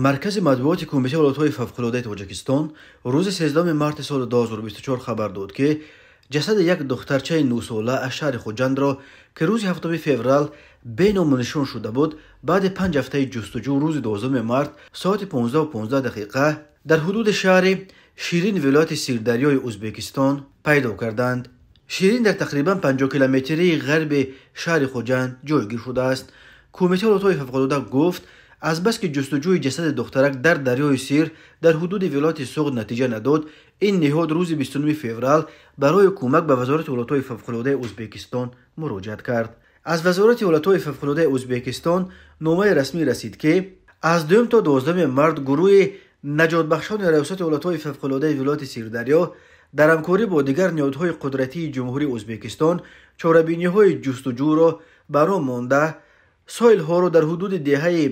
Маркази матбуоти Кумитаи ҳолатҳои фавқулодаи Тоҷикистон рӯзи 13 марти соли 2024 хабар дод, ки ҷасади як духтарчаи 9сола аз шаҳри Хуҷандро, ки рӯзи 7 феврал беному нишон шуда буд, баъди 5 ҳафтаи ҷустуҷӯ рӯзи 12 март соати 15:15 дар ҳудуди шаҳри Ширин вилояти Сирдарёи Ӯзбекистон пайдо карданд. Ширин дар тақрибан 50 километрии ғарби шаҳри Хуҷанд ҷойгир шудааст. Кумитаи ҳолатҳои фавқулода гуфт, азбаски ҷустуҷӯи ҷасади духтарак дар дарёи Сир дар ҳудуди вилояти Суғд натиҷа надод, ин ниҳод рӯзи 29 феврал барои кӯмак ба Вазорати ҳолатҳои фавқулодаи Ӯзбекистон муроҷиат кард. Аз Вазорати ҳолатҳои фавқулодаи Ӯзбекистон номаи расмӣ расид, ки аз 2 то 12 март гурӯҳи наҷотбахшони Раёсати ҳолатҳои фавқулодаи вилояти Сирдарё дар ҳамкорӣ бо дигар ниҳодҳои қудратии Ҷумҳурии Ӯзбекистон чорабиниҳои ҷустуҷӯро ба роҳ монда, соҳилҳоро дар ҳудуди деҳаи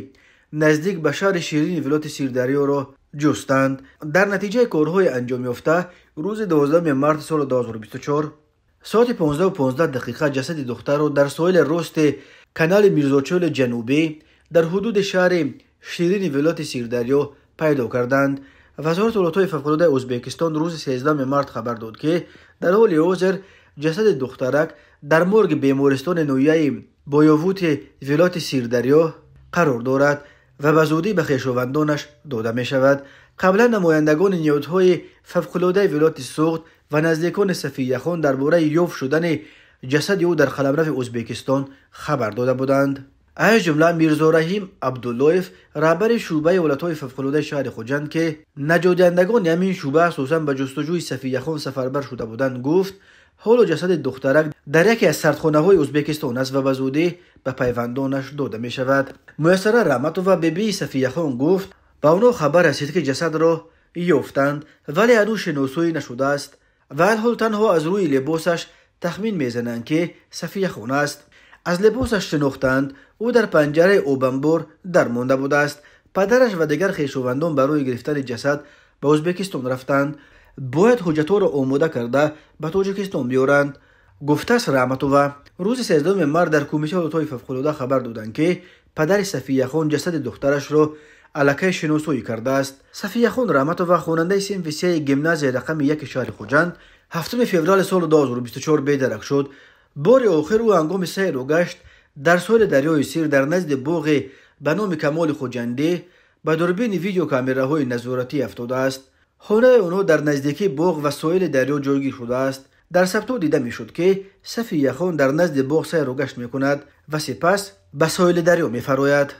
наздик ба шаҳри Ширини вилояти Сирдарёро ҷустанд. Дар натиҷаи корҳои анҷомёфта рӯзи 12 марти соли 2024 соати 15:15 ҷасади духтарро дар соҳили рости канали Мирзочоли ҷанубӣ дар ҳудуди шаҳри Ширини вилояти Сирдарё пайдо карданд. Вазорати ҳолатҳои фавқулодаи Ӯзбекистон рӯзи 13 март хабар дод, ки дар ҳоли ҳозир ҷасади духтарак дар морги бемористони ноҳияи Боёвути вилояти Сирдарё қарор дорад ва ба зудӣ ба хешовандонаш дода мешавад. Қаблан намояндагони ниҳодҳои фавқулодаи вилояти Суғд ва наздикони Сафияхон дар бораи ёфт шудани ҷасади ӯ дар қаламрави Ӯзбекистон хабар дода буданд. Аз ҷумла Мирзораҳим Абдуллоев, раҳбари шӯъбаи ҳолатҳои фавқулодаи шаҳри Хуҷанд, ки наҷотдиҳандагони ҳамин шӯъба асосан ба ҷустуҷӯи Сафияхон сафарбар шуда буданд, гуфт ҳоло ҷасади духтарак дар яке аз сардхонаҳои Ӯзбекистон аст ва ба зудӣ ба пайвандонаш дода мешавад. Муяссара Раҳматова, бибии Сафияхон, гуфт ба онҳо хабар расид, ки ҷасадро ёфтанд, вале ҳанӯз шиносоӣ нашудааст ва алҳол танҳо аз рӯи либосаш тахмин мезананд, ки Сафияхон аст. Аз либосаш шинохтанд, ӯ дар панҷараи обанбор дармонда будааст. Падараш ва дигар хешовандон барои гирифтани ҷасад ба Ӯзбекистон рафтанд. Бояд ҳуҷҷатҳоро омода карда ба Тоҷикистон биёранд, гуфтааст Раҳматова. Рӯзи 13 март дар Кумитаи ҳолатҳои фавқулода хабар доданд, ки падари Сафияхон ҷасади духтарашро аллакай шиносоӣ кардааст. Сафияхон Раҳматова, хонандаи синфи 3 гимназияи рақами 1 шаҳри Хуҷанд, 7 феврали соли 2024 бедарак шуд. Бори охир ӯ ҳангоми сайру гашт дар соҳили дарёи Сир дар назди боғи ба номи Камоли Хуҷандӣ ба дурбини видеокамераҳои назоратӣ афтодааст. Хонаи онҳо дар наздикии боғ ва соҳили дарё ҷойгир шудааст. Дар сабтҳо дида мешуд, ки Сафияхон дар назди боғ сайру гашт мекунад ва сипас ба соҳили дарё мефарояд.